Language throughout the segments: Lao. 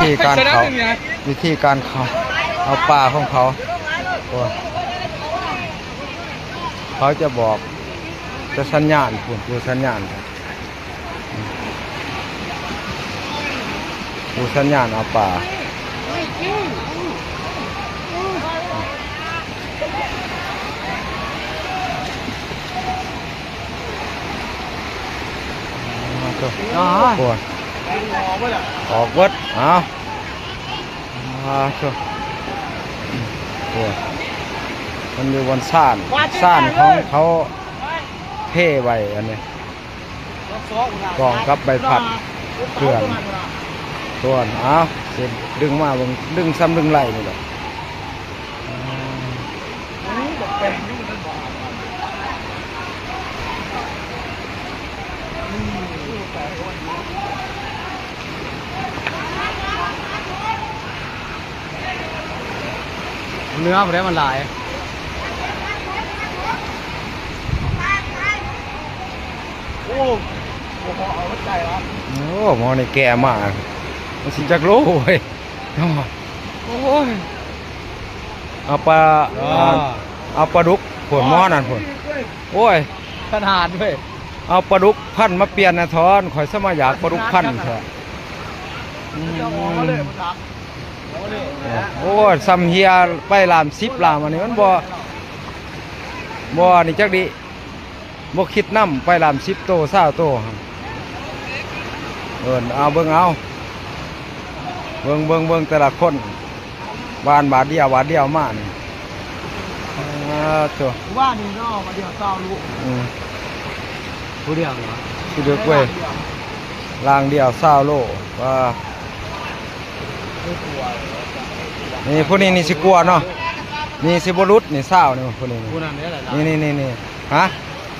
ວິທີການເຂົາ ວິທີການເຂົາເອົາປາຂອງເຂົາ ໂອ້ຍ ເຂົາຈະບອກ ຈະສັນຍານພຸ້ນ ຜູ້ສັນຍານ ຜູ້ສັນຍານເອົາປາ. ໂອ້ຍ ອອກເບິດ ເອົາ ໂອ້ຍ ມັນຢູ່ບ່ອນຊານ ຊານຂອງເຂົາເພໄວ້ ອັນນີ້ ກ້ອງກັບໃບພັດເຄື່ອນ ສ່ວນ ເອົາ ຊິດຶງມາເບິ່ງ ດຶງສ່ຳດຶງໄຫຼນີ້ແຫຼະ. ເນື້ອບໍ່ໄດ້ມັນຫຼາຍ ໂອ້ ບໍ່ພໍເອົາຫົວໃຈລະ ໂອ້ ໝໍນີ້ແກ່ມາ ມັນຊິຈັກໂລເວີຍ ໂອ້ຍ ເອົາປາ ອໍ ເອົາປາດຸກພຸ້ນ ໝໍນັ້ນພຸ້ນ ໂອ້ຍ ຂະໜາດເວີຍ ເອົາປາດຸກພັນມາປ່ຽນນະທອນ ຂ້ອຍສະມາຢາກປາດຸກພັນແທ້ ອືມ ໂອ້ຍ ສ່ຳເຮຍໄປລາມສິບລາມ ອັນນີ້ມັນບໍ່ ບໍ່ອັນນີ້ຈັກດິ ບໍ່ຄິດນຳ ໄປລາມສິບໂຕ ຊາວໂຕ ເອີ ເອົາເບິ່ງເອົາ ເບິ່ງ ເບິ່ງ ເບິ່ງແຕ່ລະຄົນ ບາດ ບາດດຽວ ບາດດຽວມານີ້ ອາ ໂທ້ ວ່ານີ້ເນາະ ບາດດຽວຊາວໂລ ອືມ ຜູ້ດຽວເນາະ ຊິເດິກເວີຍ ລາງດຽວຊາວໂລ ວ່າ ນີ້ຜູ້ນີ້ນີ້ຊິກົວເນາະ ນີ້ຊິບໍ່ຫຼຸດນີ້ ຊາວນີ້ຜູ້ນີ້ນີ້ ຜູ້ນັ້ນເດ້ລະ ນີ້ໆໆໆ ຮະ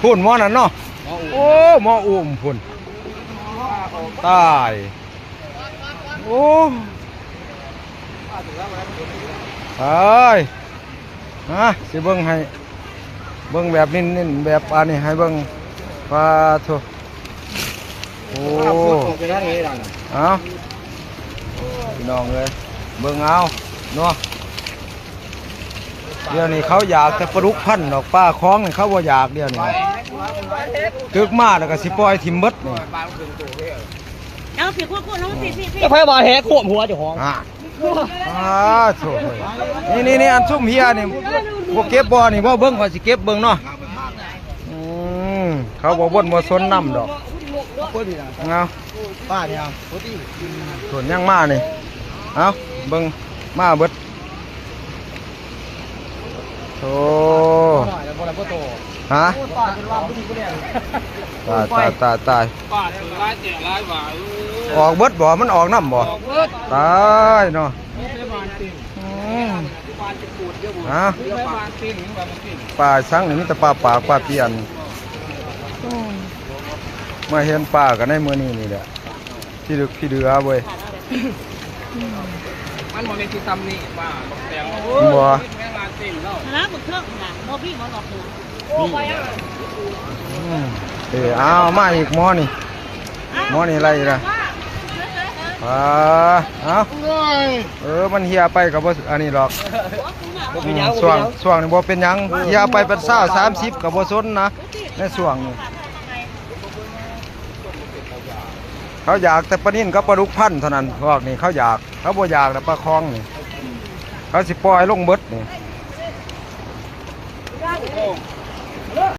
ພຸ້ນໝໍນັ້ນເນາະ ໝໍອູ້ມ ໂອ້ ໝໍອູ້ມພຸ້ນ ຕາຍ ໂອ້ ຕາຍ ມາ ຊິເບິ່ງໃຫ້ ເບິ່ງແບບເນັ້ນໆ ແບບອັນນີ້ໃຫ້ເບິ່ງ ປາໂທ້ ໂອ້ ເອົາ ພີ່ນ້ອງເອີຍ ເບິ່ງເອົາເນາະ ດຽວນີ້ເຂົາຢາກແຕ່ປາດຸກພັນດອກ ປາຂອງນີ້ເຂົາບໍ່ຢາກ ດຽວນີ້ຕຶກມາແລ້ວກໍຊິປ່ອຍຖິ້ມເບິດນີ້ ເອົາ ພີ່ ຂວບໆ ເອົາ ພີ່ ພີ່ ພີ່ ໃຜວ່າແຫກຂວບຫົວເຈົ້າຂອງ ອາ ອາ ໂທ້ ນີ້ໆໆ ອັນຊຸມເຮຍນີ້ ບໍ່ເກັບບໍ່ນີ້ ບໍ່ເບິ່ງ ຂ້ອຍຊິເກັບເບິ່ງເນາະ ອືມ ເຂົາບໍ່ບົ່ນບໍ່ສົນນຳດອກ ເອົາ ປ້ານີ້ເອົາ ສ່ວນຍັງມານີ້ ເອົາ ເບິ່ງ ມາເບິດ ໂອ້ ຮະ ຕາຍ ຕາຍ ຕາຍ ຕາຍ ປາດຫຼາຍແຕ່ຫຼາຍວ່າ ເອີ ອອກເບິດບໍ່? ມັນອອກນຳບໍ່? ອອກເບິດ ຕາຍເນາະ ອືມ ຮະ ປາສັງນີ້ມີແຕ່ປາປາກ ປາປ່ຽນ ມາເຫັນປາກັນໃນມື້ນີ້ນີ້ແຫຼະ. ຂີ້ດຶກຂີ້ເດືອເວີຍ ມັນບໍ່ແມ່ນຊິຊ່ຳນີ້ ປາບັກແຕງ ບໍ່ ແມ່ນວ່າເຕັມແລ້ວ ຫັ້ນນະ ບັກເທິງຫັ້ນນະ ບໍ່ມີບໍ່ຫຼອກຫົວ ອືມ ເອີ ເອົາ ມາອີກໝໍນີ້ ໝໍນີ້ໄລ່ລະ ອ່າ ເອົາ ເອີ ມັນເຮຍໄປກໍບໍ່ອັນນີ້ດອກ ບໍ່ເປັນຫຍັງ ອືມ ບໍ່ເປັນຫຍັງ ຊ່ວງ ຊ່ວງນີ້ບໍ່ເປັນຫຍັງ ເອີ ເຮຍໄປເປັນຊາວ ສາມສິບກໍບໍ່ສົນນະ ໃນຊ່ວງນີ້. ເຂົາຢາກແຕ່ປານິນກັບປາດຸກພັນເທົ່ານັ້ນ ພວກນີ້ເຂົາຢາກ ເຂົາບໍ່ຢາກແລ້ວປາຄອງນີ້ ເຂົາຊິປ່ອຍລົງເບິດນີ້.